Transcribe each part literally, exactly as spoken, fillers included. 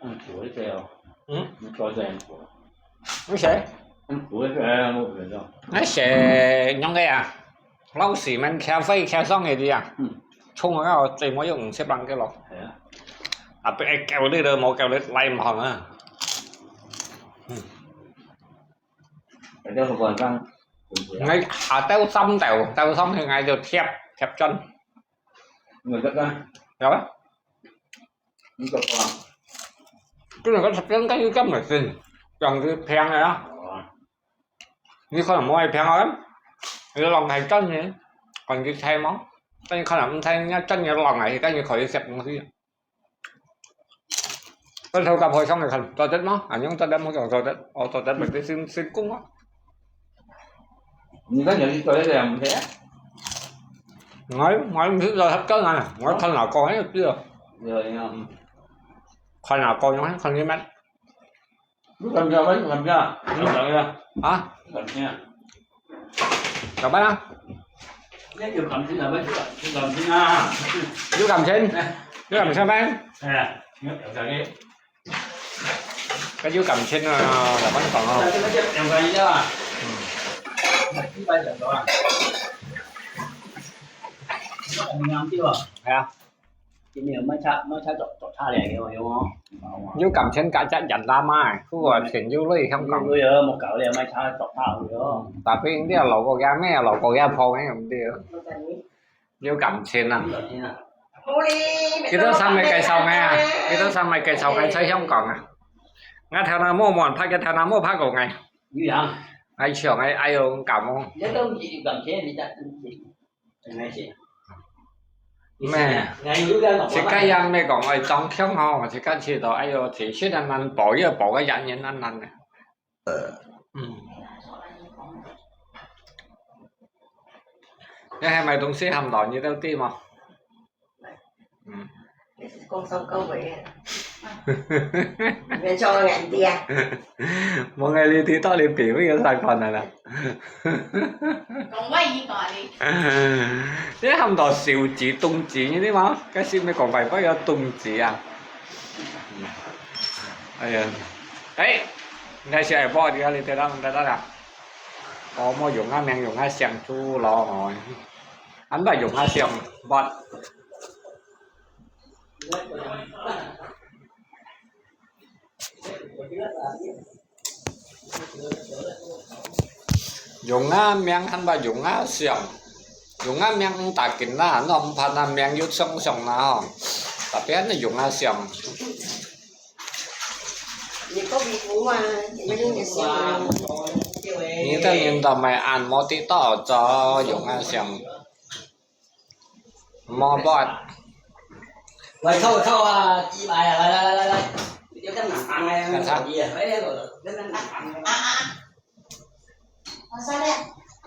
嗯，煮一个哦。嗯？你做这样煮。你谁？嗯，煮一个，哎，我不知道。那谁，弄个呀？老师们开会开上来的呀。嗯。冲啊，最没有五十万个咯。哎呀。啊，别叫你了，没叫你来忙啊。嗯。大家好，晚上。我下晝三到，到上去，我就贴，贴砖。你这个？有啊。 你做过啊？真个个十天个有咁个事，养佢平个啊。哦。你可能冇係平啊，你浪係真个，còn佢聽冇？但係可能唔聽，人家真个浪係，跟住佢食東西。跟頭夾開窗嚟看，做得嗎？啊，用做得冇用做得，哦，做得咪得先先工啊。 你看你去做一个也没事啊？我我毋識做黑工啊，我看老公个就知啊。有有。看老公，看你们。你敢吃吗？你敢吃？你敢吃？啊？你敢吃？怎么了？那有感情了吗？有感情啊？有感情？有感情咩？哎，有感情。 該有感情啊，老闆講哦。嗯。係啊。有感情該隻人啦嘛，不過錢有鐳香港。有鐳啊，莫搞了，買車做他去哦。Tapi你老公家咩，老公家婆个，毋對。 有感情啊。幾多三位介紹𠊎啊？幾多三位介紹𠊎在香港啊？𠊎頭那毛毛拍个頭那毛拍過𠊎。哎像哎哎喲感冒。咩？自家也毋係講愛裝腔吼，自家去到哎喲，其實還難保，要保个原因難難个。 嗯。你係買東西喊到你都知嗎？嗯。講廣東話个。你做人啲啊？無，𠊎呢啲到底比喻个啥款啊啦？講華語講哩。你喊到手指、動指，你知嗎？該係毋係講白話个動指啊？哎呀，哎， 你係愛播，你你得到得到啦。哦，莫用啊名，用啊姓就老哦。安排用啊姓，but 用啊名，安排用啊姓，用啊名打緊啦，那毋怕那名又上上啦吼。Tapi安排用啊姓。 你个皮膚嘛，你个皮膚嘛。你个人都買按摩的到做用啊想，莫不。來，臭臭啊，雞排啊，來來來來來，有跟冷盤啊，看啥？有跟冷盤啊。啊啊，我啥个？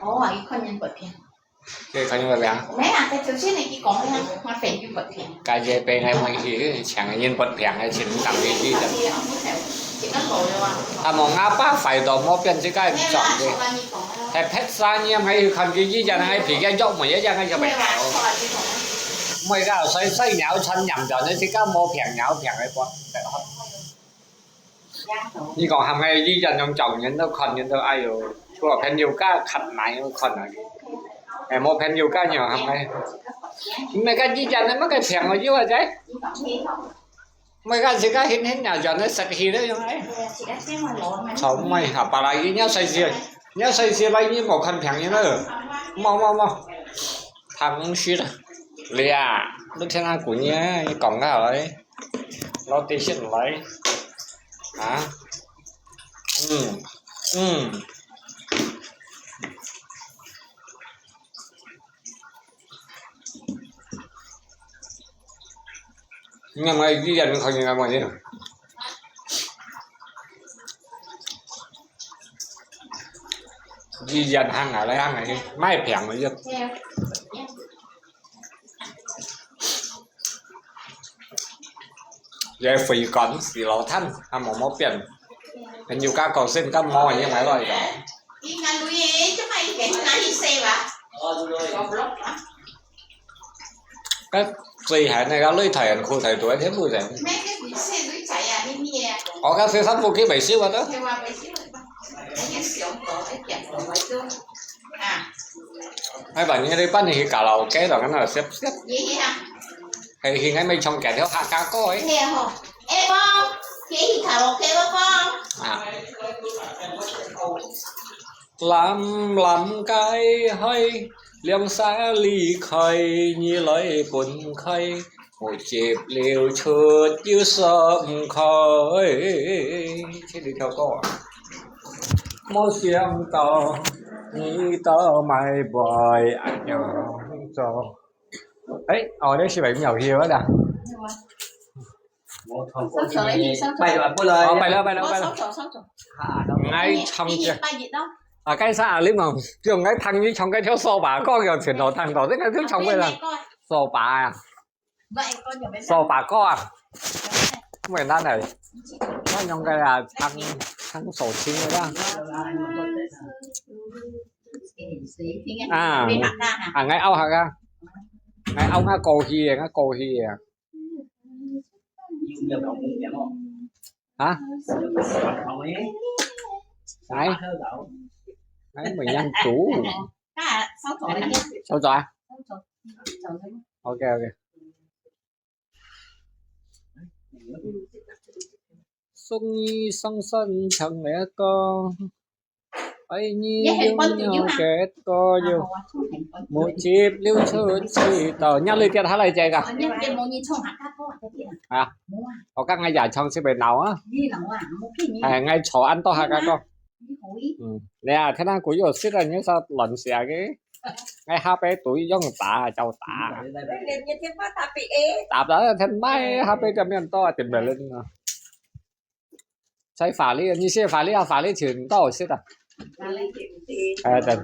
哦，一塊錢八片。 這看有無平？無啊，該頭先你去講个啊，我朋友不平。該個朋友問佢，請人不平个，請人講佢去的。啊，無阿爸壞到無變這個狀的。係別三年還有看佢以前還比較弱，無一樣還有沒有。每個細細鳥穿染到，你自家無平鳥平个。 你講喊𠊎醫院用照人都看人都，哎喲，除了朋友家看哪有看哪个，哎，無朋友家你喊𠊎，你个醫院那麼个平个藥啊，在？每个自家輕輕呀，人都食去了用哎。草莓哈，巴拉伊，你要細細，你要細細來，你無看平人了，無無無。 糖水啦，你啊，你聽下姑娘，你講个來，老弟先來，啊，嗯，嗯。你看嘛，醫院看見了無？醫院行啊來行啊去，買平个藥。也回甘是老湯，還無毛變。朋友家高興，感冒也買落去了。該水還那個擂台人苦台多，全部人。我看學生不去維修啊，都。係話維修，你想講，你點過來做啊？哎，把你那班去卡拉OK了，跟那攝攝。係啊。係，應該沒唱歌，跳客家歌誒。係啊吼，哎，講，可以卡拉OK了講。啊。 藍藍街海，兩儕離開，你來分開，我接了出又鬆開。這裡跳過啊。沒想到你到買杯，哎呀，走。哎，哦，這是買尿去了啦。 拜拜，拜拜。哦，拜了，拜了，拜了。收走，收走。啊，收走。𠊎唱歌。拜一，拜一咯。啊，該啥，你問，就𠊎聽你唱該條掃把歌，有前頭聽到，這個就唱會了。掃把啊。掃把歌啊。會難的。我用个啊，唱，唱手琴的啦。啊，啊，𠊎拗下啊。𠊎拗下過去的，𠊎過去的。 啊？哎，哎，每樣煮。收走啊。OK，OK。送你上山唱那个。 哎，你有了个多有，沒接了出去到，你來跌下來這個。啊，我剛剛也唱是被鬧啊。哎，𠊎坐恁多下个歌。嗯，你啊，聽下佢有識啊，你說亂寫个。哎，下背對用打就打。打了，天媽，下背點樣多啊，點不靈啊。 在法律，你寫法律啊，法律全都有識啊。哎，對。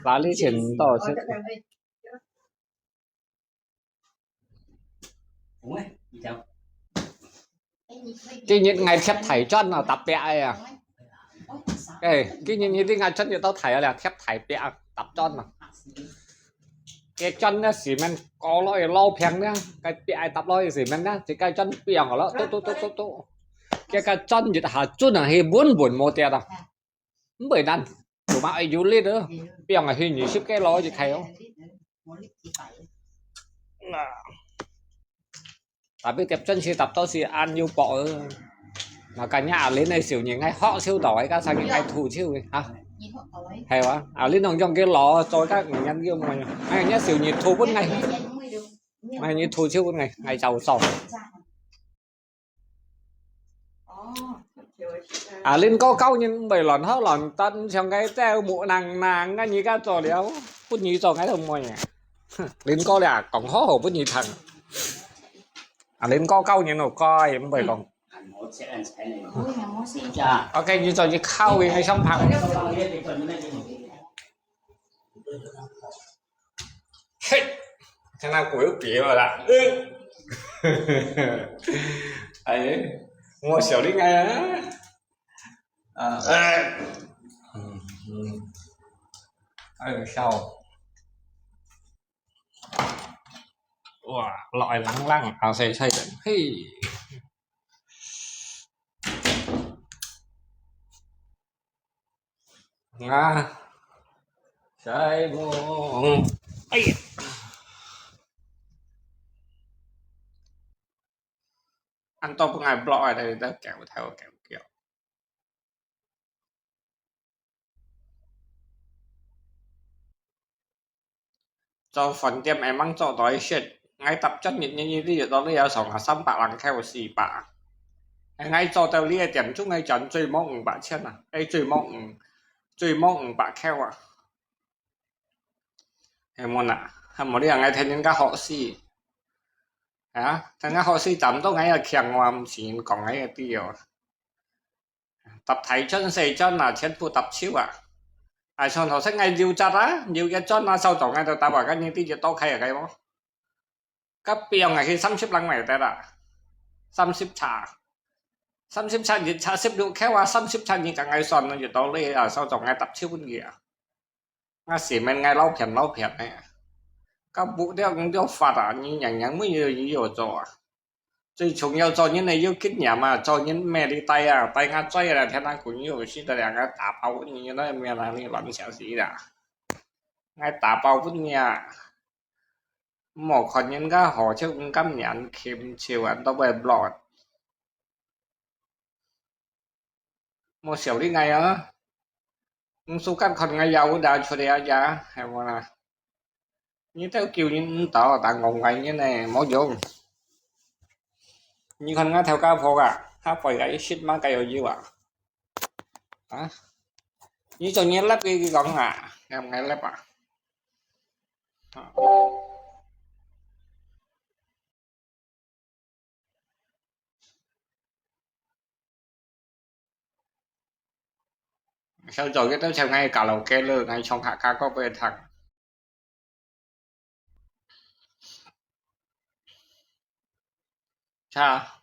法律全都有識。今日𠊎貼大磚啊，特別个啊。哎，今日你這𠊎磚又到大了，貼大壁啊，搭磚啊。 該磚呢，cement高落去老平呢，該壁愛搭落去cement呢，這个磚平好了，嘟嘟嘟嘟嘟。該个磚一下準啊，係穩穩無跌啊。毋會難，做麼个有力啊，平啊，係二十个咯，一開哦。那。 Tapi貼磚時搭到時恁有薄啊。Makanya阿玲个少年，愛學手到，愛加上愛吐手个，哈。係哇，阿玲用用个攞，做个五年有無？哎，你少年吐分𠊎，哎，你吐手分𠊎，𠊎就爽。阿玲哥教人毋會亂學亂，但像該隻木能能，該你个做了，不如做𠊎都毋會啊。玲哥咧，講好好不如聽。 啊，恁高高年老高也毋會講。OK，你做你靠應該上拍。嘿，現在我又別了啦。哎，我小令啊。啊，哎，嗯嗯，哎，笑。 哇，落來冷冷，後生細人，嘿。啊，細妹，哎呀。恁多分𠊎block啊，在在搞，在搞搞。 做飯店會吂做到一息，𠊎搭磚日日日日到你有上下三百零箍四百。𠊎做到你个店主，𠊎賺最無五百千啊，哎，最無五，最無五百箍啊。係無啦？係無你啊，𠊎天天甲學死。啊，天天學死，賺到𠊎个強話，毋是人講𠊎个對哦。 搭大磚細磚啊，全部搭手啊。啊，像頭先𠊎有隻啊，有个磚啊，收到𠊎就搭啊，該你直接倒開啊，該無？該邊啊，去三十零米得啦，三十尺，三十尺一尺十六箍啊，三十尺你敢愛算啊，就到你啊，收到𠊎搭手分佢啊。 啊，cement𠊎老便老便呢。該屋了講了發啊，你娘娘沒有也有做啊。最重要做人个有經驗啊，做人咩你帶啊，帶𠊎嘴啦，天天講有時得兩個打包分你，那沒有哪裡亂想死啦。𠊎打包分你啊，莫看人家好笑，毋敢認，欠笑啊，都會block。莫笑你𠊎啊！你suka看𠊎有打出來啊，係無啦？你兜救人毋到，但戇𠊎人呢，無用。你看𠊎頭家婆啊，下背个一息嘛該有有啊？啊？你做人粒佢講啊，又毋係粒啊？啊？ 小組个都像𠊎卡拉OK了，𠊎唱客家歌畀佢聽。哈。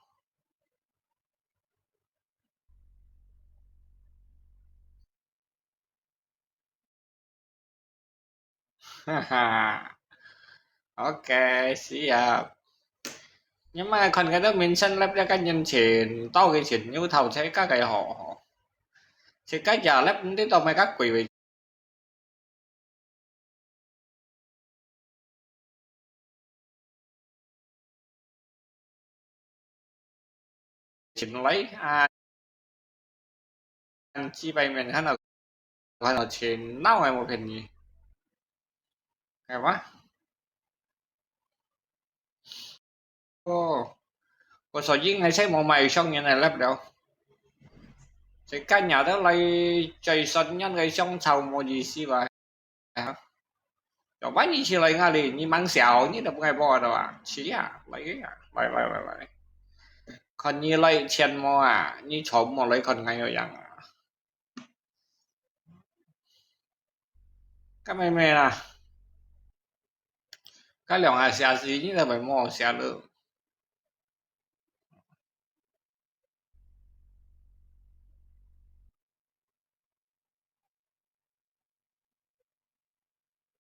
哈哈，OK，see ya。你嘛看个都明星粒了个人錢，多个錢又偷車，个个好好。自家家粒毋知道買个貴位。 錢來啊，幾百萬看到，看到錢哪會無便宜，係嘛？哦，我所以𠊎才無買上年个粒了。自家拿得來最新年个香草無意思吧？ 啊，有辦法起來啊哩，你吂笑，你都毋愛播个啊？去啊，來个啊，來來來來，看你來錢無啊？你坐無來看𠊎有樣啊？該妹妹啦，該兩下寫字，你都會無寫了。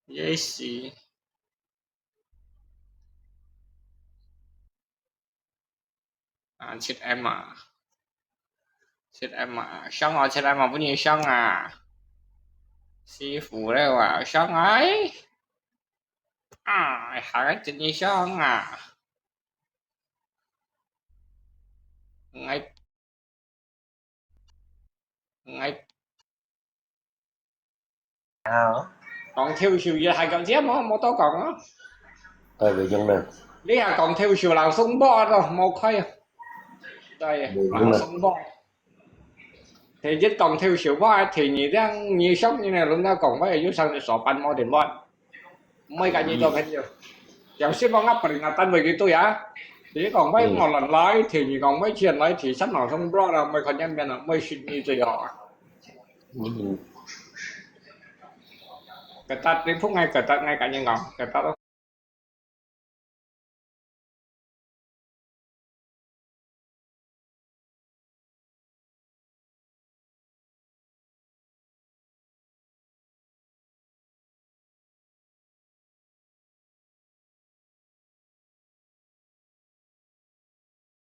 也是。啊，七M啊，七M啊，上啊，七M啊，不能上啊。師傅了啊，上啊，哎，啊，還真的上啊。哎，哎， 啊，講跳秀也還講，這無，無多講啊。哎，袂用了。你也講跳秀，老宋波都無開啊。對，袂用了。老宋波。第一講跳秀，我第二聽你上你呢，輪到講，我又上去上班，無得亂。 毋會甲你做朋友。有時望啊，不能啊，單位佢對啊。第一講，毋好亂來，第二講，毋好錢來，第三講，從不了，毋好看見面了，毋好信你最好啊。嗯。Ketat，你碰𠊎ketat，𠊎甲你講，ketat咯。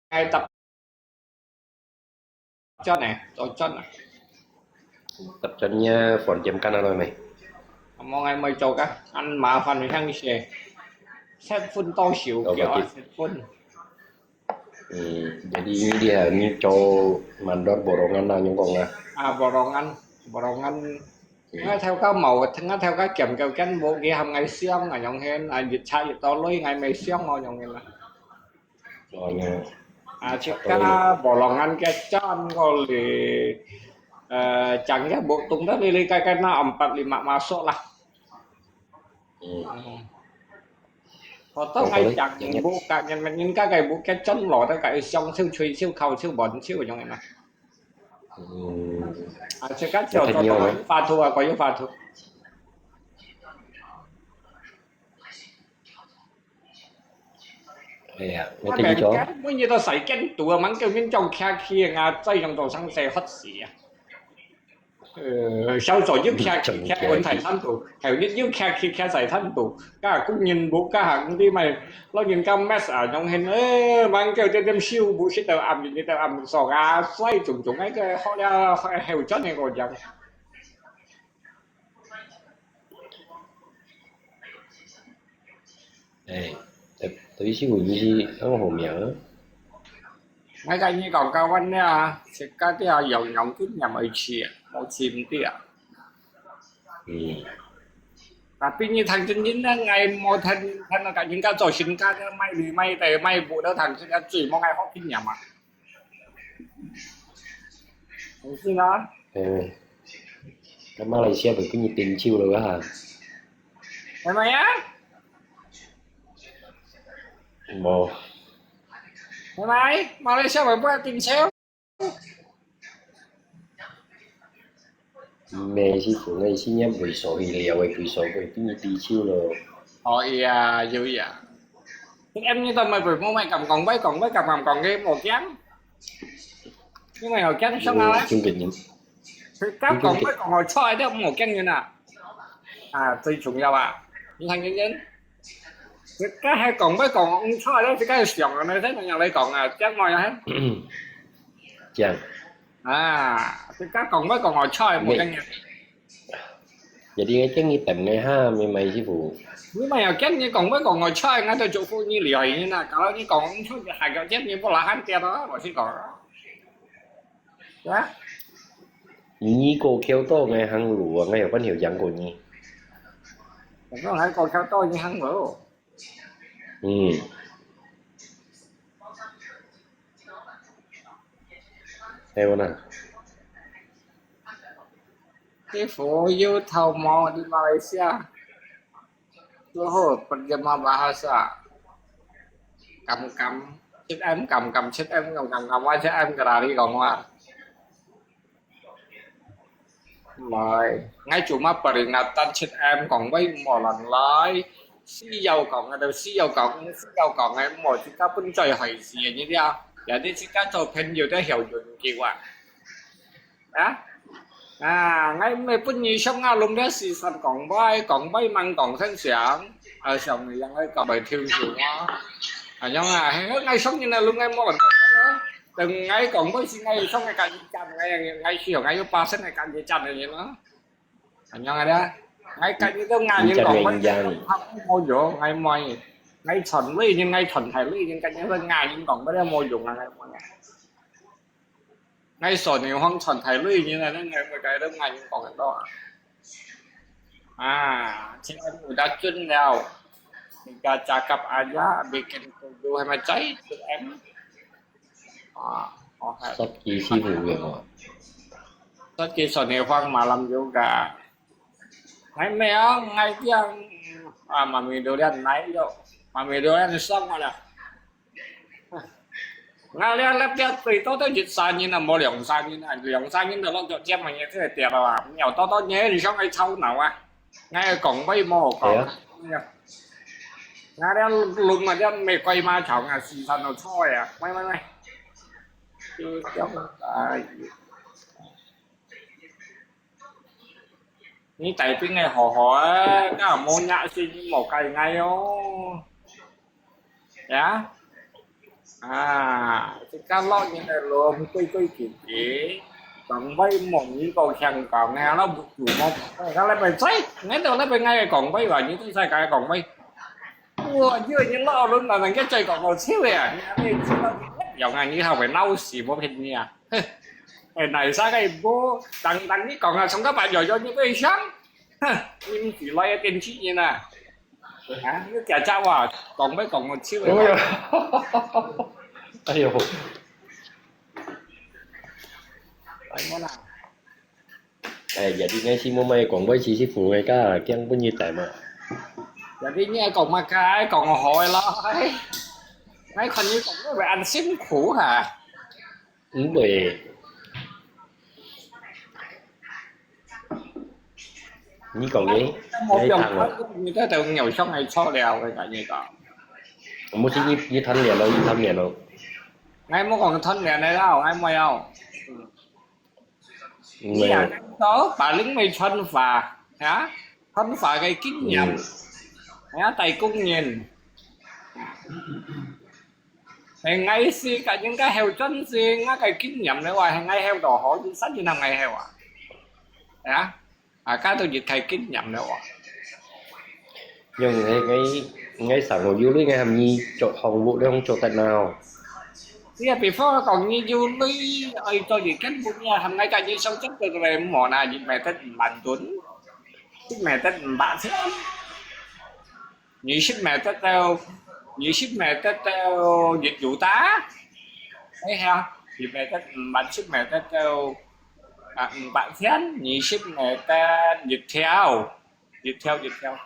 哎，搭轉呢，做轉啊。搭轉你个房間間啊，來未？無，𠊎無做个，恁麻煩，你聽佢寫。七分多少个啊，哦，七分。 Hmm, jadi ini dia, ini cowok mandor borongan lah, nyong kong lah. Ah, borongan, borongan. Hmm. Ngah theo ka mau, ngah theo ka kiam kau kan bo ki ham ngai siang, ah, nyong hen, ah, yit cha yit to lui ngai mai siang, oh, nyong hen lah. Oh, nyong. Ah, cik ka borongan ke chan ko li, eh, chang ya bo tung da li li kai kai na empat lima masuk lah. Hmm. Hmm. Có tao hay chẳng bố cả nhân mình những cái cái bố cái chân lỏ tao cái siêu siêu chui siêu khâu siêu bẩn siêu giống này mà. À, sẽ cắt chiều tao tao pha thu à, có yêu pha thu. Ê, à, cái cái cái mới như tao sai cái tụ à, mắng kêu miếng trong kia kia ngà, tao dùng tao sang xe hot xì à. 呃，小組又徛徛徛問題山肚，後日又徛徛徛在山肚，甲工人屋，甲下工地買，老人家mess啊，樣形，呃，萬九點點收，無食到暗，日日到暗，爽啊，所以種種那個好了，後轉个个樣。哎，特特別是問題是，安好名啊？我甲你講，教阮了啊，自家都要用用經驗去試啊，無試毋知啊。嗯。啊，比如聽真人啊，𠊎無聽，聽到甲人家做生意个，賣驢賣地賣布都聽自家最無愛好經驗啊。毋信啊？嗯，該馬來西亞會分你訂手了啊？係咪啊？無。係咪？馬來西亞會分你訂手？ 毋係，師傅，𠊎係念會所去了，會會所會變你知手咯。哦，呀，有呀。你M你都買會無買敢講，買講，買敢敢講个無驚。因為有驚上啊。有，真个人。佢敢講，買講，我錯一點無驚人啊。啊，最重要啊。你看人人。 自家係講毋講，毋錯咧，自家係想啊，你聽人家來講啊，將來啊。這樣。啊，自家講毋講，我錯，無跟人。Jadi ngai keng ni tem ngai ha, memang sifu. 你莫要跟你講毋講，我錯，我都祝福你了，你那，kalau你講毋錯，你還要跟你不拉罕跌咯，我是講。 啊？你過橋到𠊎行路啊，𠊎有辦法贏過你。我講還過橋到你行路。嗯。還有呢？你服務有頭毛，你馬來西亞。 Luhur, penerjemah bahasa. Kam-kam, cit em, kam-kam, cit em, kam-kam, kam-kam, cit em, kerari kong wa. Lai, ngai cuma peringatan cit em kong wei mo lan lai. Siyau kong, ada siyau kong, siyau kong, ngai mo, cita pun coy hai si, ni dia. Jadi cita coy pen yu dia hiau yun ki wa. 啊？啊，𠊎毋係分你想啊，弄个時辰講話，講話吂講成想，啊，像你樣个講話跳跳啊。啊，樣啊，嘿，𠊎想你那弄个無人講話啊。等𠊎講話時，𠊎想个家己站，𠊎，𠊎想，𠊎有把聲个家己站个人啊。啊，樣啊，𠊎家己都𠊎人講話，無用，𠊎無，𠊎傳累人，𠊎傳太累人，家己都𠊎人講話都無用啊，𠊎無啊。 𠊎所以放傳太累人啊，恁樣會搞到𠊎人講很多啊。啊，現在有得準了。你个cakap aja bikin kudu sama cai tu em. 啊，OK。Sat ki sifu yang. Sat ki sone huang malam juga. Ngai meo, ngai tiang. Ah, mami durian nai yo. Mami durian sang lah. 𠊎這粒這最多都一三年啊，無兩三年啊，兩三年就落著尖啊，也真係跌了啊！有多多年你想愛吵鬧啊？𠊎講話無講。係啊。𠊎這輪啊，這玫瑰嘛長啊，時辰都錯啊！喂喂喂，就這樣啊！ 你大兵个好好啊，該無若是你無該𠊎哦。呀？啊，自家落人个路，規規矩矩，講話無你个香港个，那不就無，該來被追，你到那邊𠊎講話話，你都在該講話。 哇，因為你老人家人家最講好笑呀，你還沒知道你樣啊，你還會鬧事，無騙你啊。哼，哎，哪啥个無，當當你講啊，從頭到尾有有你對象，哼，你毋是來个電視人啊，啊，你假假話，講要講好笑的話。哎呦，哎呦，哎，我啦。 哎，jadi ngai si mo mai kong bai si si fu ngai ka kiang pun ni tai ma. Jadi你愛講麼个？愛講好个咯。哎，𠊎看你講到會恁辛苦哈。毋會。你講个，無用，你在等偶像還錯了，我跟你講。毋係你，你貪戀咯，你貪戀咯。𠊎無講貪戀个啦，𠊎無要。嗯。你啊，到巴林个傳話，啊，傳話个經驗，嗯。啊，大工人。係𠊎係个應該曉轉，係𠊎个經驗了啊，係𠊎曉到好，你三年後𠊎曉啊。啊，啊，該都一個經驗了啊。用該个，𠊎上個月裡𠊎喊你做項目，你做得哪哦？你啊，before講你有鐳，愛做一間屋，你啊，喊𠊎跟你上這個來摸啦，一米得五萬噸，一米得五百千，二十米得到，二十米得到一有打，哎呀，一米得五萬，十米得到啊五百千，二十米得一條，一條一條。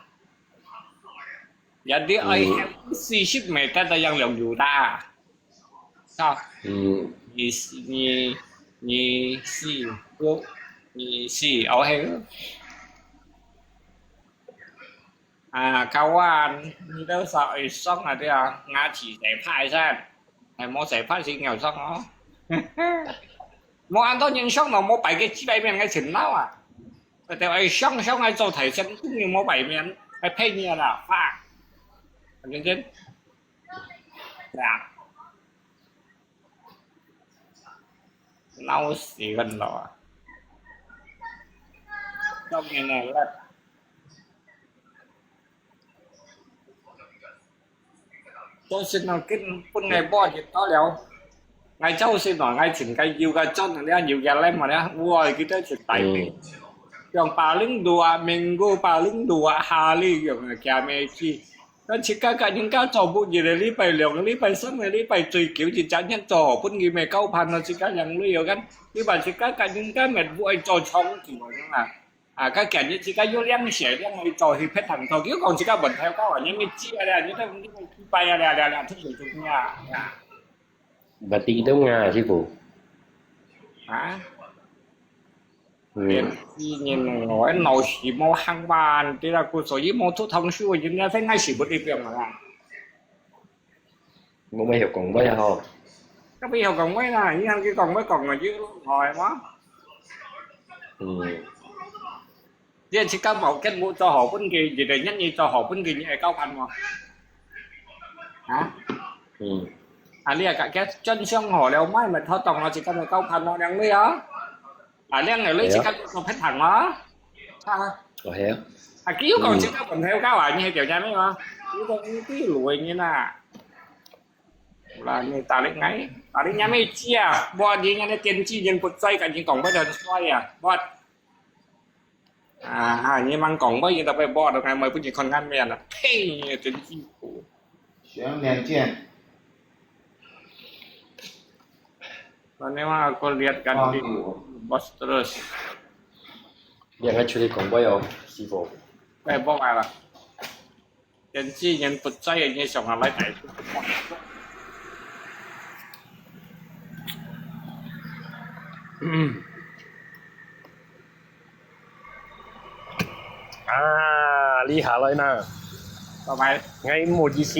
Jadi，嗯。愛四十米得到樣兩有打。啊，嗯。二四，二，二四，六，二四，OK。啊，kawan，你都少一雙啊，對啊，牙齒得派噻，還無得派是咬傷哦。無恁多人傷咯，無擺个幾百面个錢鬧啊。 佢兜愛想想愛做大聲，當然無擺面，愛騙你啦，發。認真。對啊。鬧死人了啊！當然了， 到時呢，根本𠊎無熱到了。𠊎朝晨呢，𠊎尋个有个轉了，有个來嘛了，哇，佢兜尋大病。嗯。像巴林度啊，明哥巴林度啊，下里樣啊，行咩去。但自家个人家做不一個禮拜、兩個禮拜、三個禮拜，最久一隻月做好，分佢咩交盤咯，自家養女有kan。你把自家个人家乜會做長久啊。 啊，該今日自家有兩歲，兩歲做去別堂做，佢講自家問題，教人你知啊啦，你都你都失敗啊啦啦啦，出水中啊，呀。Berarti itu ngah, Sifu. 啊？嗯。年紀人哦，老是無行完，對啦，故所以無出堂書，人家在愛是不對病啊。 無乜曉講話吼。該邊曉講話啦，你喊佢講話講个就來嘛。嗯。你自家無根無做好分佢，一個人你做好分佢，你會交辦無？啊？嗯。啊，你啊，自家專項好了，買乜妥當咯，自家就交辦咯，兩位啊。 啊，兩個女自家做別行啊？啊。哦，係啊。啊，佢又講自家問題教啊，你係條件咩嘛？你講你對路个人啊。啦，你打你𠊎，打你𠊎咩知啊？我你𠊎个電子人不在，跟你講不得衰啊，我。啊，你吂講，我應該會播到，𠊎會分你看看面啊。呸，真辛苦。想念见。 Ano ako lihat kan di boss terus. Dia nggak curi kong boy oh, Sifu. Kaya bok ala. Yan si yan putsay yan siya ngalay tayo. Ah, 你下來啦。拜拜。𠊎無意思。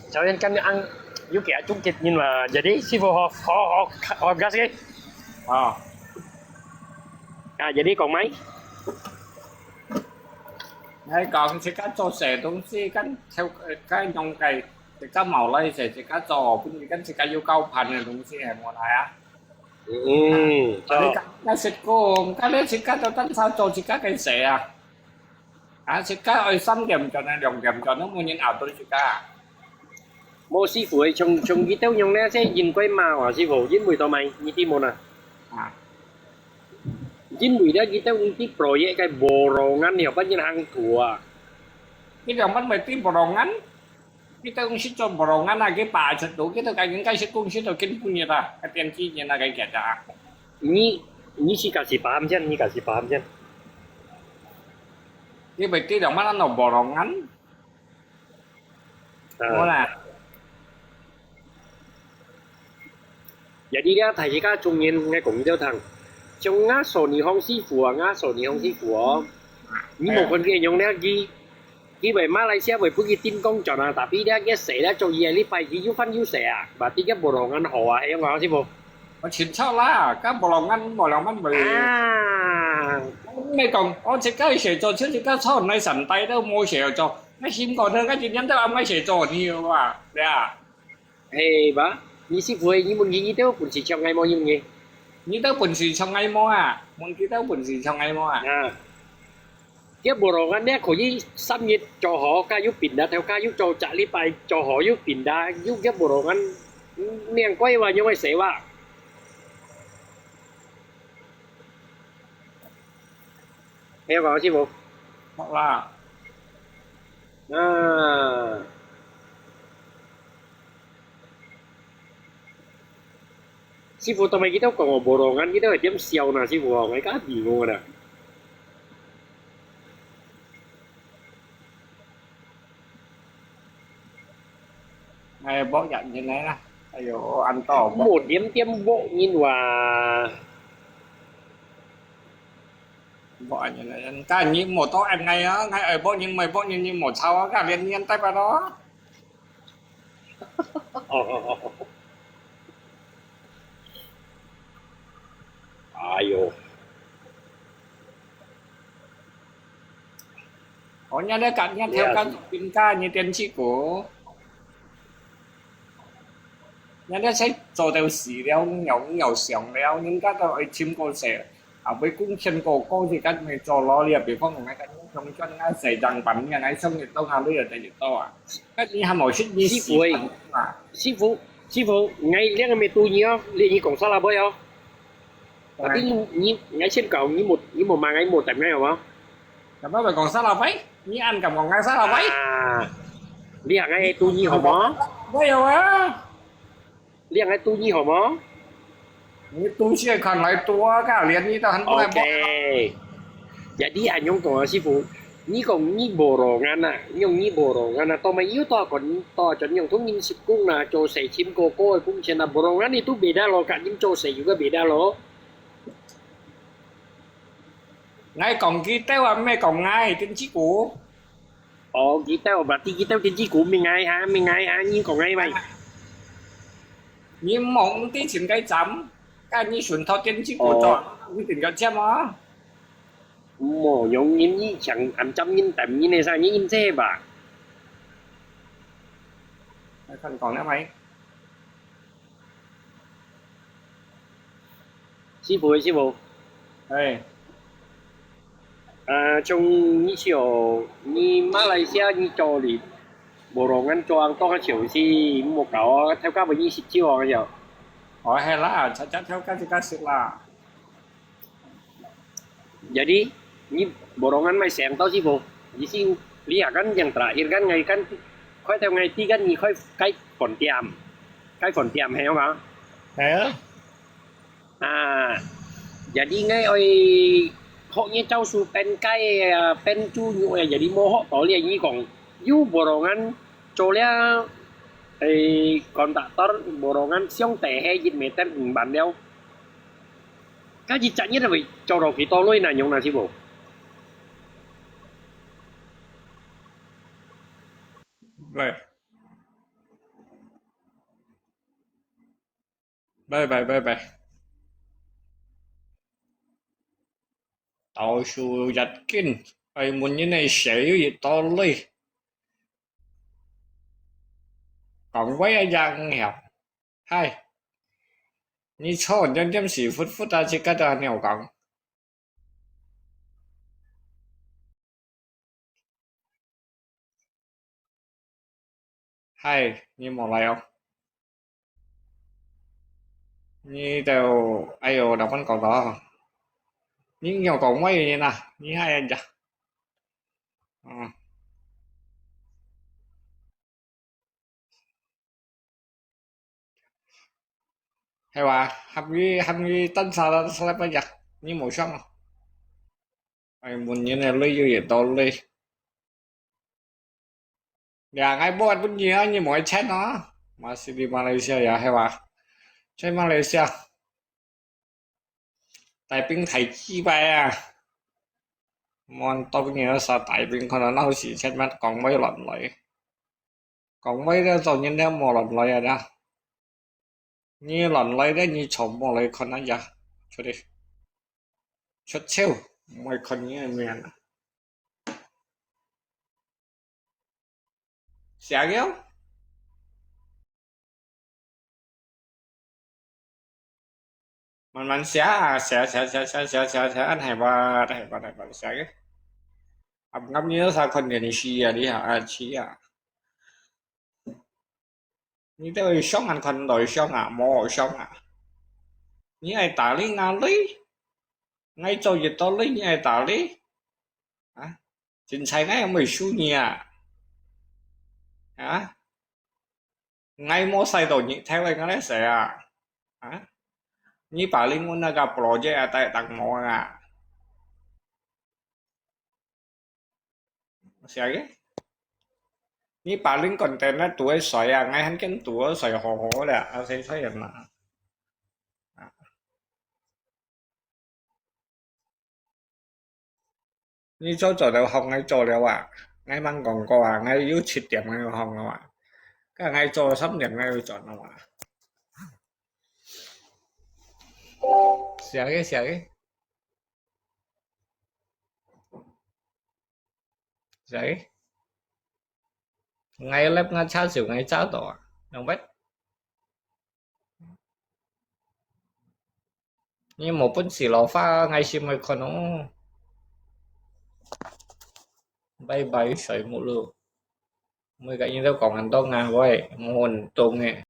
首先，今日晏有幾多鐘結人嘛，jadi Sifu好，好，好，好，好，好。啊。啊，jadi講咩？𠊎講自家做事東西，跟頭，呃，跟用个，自家無來事，自家做，本身跟自家有交辦个東西，係無來啊？ 嗯，該食過，該你自家就單手做自家个事啊。啊，自家愛三點鐘啊，兩點鐘都無人熬到自家。無師傅，像，像佢兜樣呢，這應該嘛，師傅，因為到尾，你知無呢？啊。因為呢，佢兜啲 proyek 个borongan，你有辦法行圖啊？你兩班咪知 borongan？ Kita kung sito borongan lagi pa sito, kita kaya kaya sito kung sito kin punya ta, katian kinya na kaya kita. Ni, ni si kasi paham siya, ni kasi paham siya. Ni berarti dong mana no borongan? Ah. Mula. Jadi呢，大自家中意𠊎講你兜聽。像𠊎所你行師傅啊，𠊎所你行師傅哦，你無看佢用呢，佢，佢為馬來西亞為分佢點工轉啊，tapi呢，佢死了做嘢，你拜佢又翻又死啊，berarti佢無同人好啊，係樣講師傅。我尋著啦，該無兩萬，無兩萬無。啊，毋係講，我自家寫作，就自家坐來三代都無寫作，該心肝頭，該一年到暗該寫作，你有啊？對啊。係吧？你師傅，你問佢，你兜本事像𠊎無用个？你兜本事像𠊎無啊？問佢兜本事像𠊎無啊？啊。 這無路眼，你可以三月做好，加有pindah，頭加有做隻禮拜做好有pindah，有這無路眼，嗯，你講話用个說話。聽有講，師傅？好啦。啊。 師傅，做麼个佢兜講我無路眼，佢兜會點笑呢？師傅哦，𠊎較迷糊啦。哎，無人來啦。哎喲，恁多。無點點無人哇。無人來，該你無多愛𠊎啊，𠊎愛無人，無無人，你無吵啊，該連連帶吧咯。 哦，哦，哦，哦。哎喲。哦，人家講，人家頭家做兵家，你電子股，人家才做到死了，有有想了，人家都愛尋過世。 啊，會貢獻過，過去該你做落了，比方講，該你用賺啊，細張板，你啊，送你到哪裡啊，得越多啊。該你還無識你師傅欸，死啊？師傅，師傅，𠊎這個乜堵你哦，你你講沙拉杯哦。哎。Tapi你，你，𠊎先講，你無，你無罵𠊎，你無打𠊎好無？Kenapa會講沙拉杯？你恁敢講𠊎沙拉杯？啊，你喊𠊎堵你好無？喂，有啊。 你喊𠊎堵你好無？你堵起來看來堵啊，該連你都還不來幫。OK。Jadi恁樣講啊，師傅，你講你無路眼啊，你講你無路眼啊，到尾又多講多轉用通人食工啊，做事尋過過个工錢啊，無路眼你都袂得咯，甲人做事又个袂得咯。𠊎講佢兜啊，毋係講𠊎，電子股。 哦，佢兜，berarti佢兜電子股，明𠊎哈，明𠊎哈，你講𠊎咪。你毋好毋知前該站，該你順頭電子股做，哦。你定个尖啊。毋好用人以前暗針人等人个啥，你認識吧？來看講了沒？ 師傅，師傅。哎。啊，像你像，你馬來西亞你做哩，無路眼做，當下像是無搞啊，頭家分你食酒啊，樣。哦，係啦，直接頭家自家食啦。 Jadi，你無路眼莫想到師傅，你先，你啊，kan yang terakhir kan，𠊎kan，開頭𠊎知kan，你開，開飯店，開飯店，係無？係啊。啊，jadi𠊎愛學你招數，ban cái，啊，ban豬肉啊，jadi無學到了，你講，又無路眼做了，誒，contractor，無路眼上底係一meter五萬了。 該一隻月會做到幾多鐳呢？用呢，師傅？來。來，來，來，來。到手一斤，愛問人个寫有幾多鐳。講話啊，樣樣。 嗨，你坐點點屎忽忽啊，自家都還有講。嗨，你無來哦。你就，哎喲，老闆講到，你有講話个人啊，你還人家。嗯。 係哇，喊佢，喊佢等下啦，下禮拜日，你無上啊？哎，問人个鐳有幾多鐳？呀，𠊎無分你啊，你無愛錢啊？Masih di Malaysia ya，係哇？在馬來西亞。 大兵大雞排啊！望到你个啥大兵，可能鬧事，千萬講話亂來。講話了，做人了無亂來啊啦。你亂來咧，你坐無來看啊呀，出去，出竅，毋愛看你个面啊。寫个哦。 慢慢寫啊，寫寫寫寫寫寫寫，恁係吧，恁係吧，恁係吧，寫个。暗暗你都在看電視啊，你啊，啊，是啊。你都會想啊，看內向啊，無好想啊。你愛打理哪裡？𠊎做一道理，你愛打理？啊？ 凊彩𠊎也無收你啊！啊？𠊎無使到你，聽你講个事啊？啊？你把另外那個 project 啊，帶當忙啊？寫个？你把另個 content 啊，讀个水啊，𠊎還跟讀个水好好个，啊，誰吹人嘛？啊？ 你做做到學𠊎做了啊？𠊎吂講過啊，𠊎有七點𠊎有學了啊，該𠊎做三點𠊎有轉了啊。寫个，寫个，寫个。𠊎lab𠊎查就𠊎查到啊，明白？ 你無本事老花，𠊎先愛看哦。拜拜，睡目咯。每個人都講恁多啊，喂，無運動个。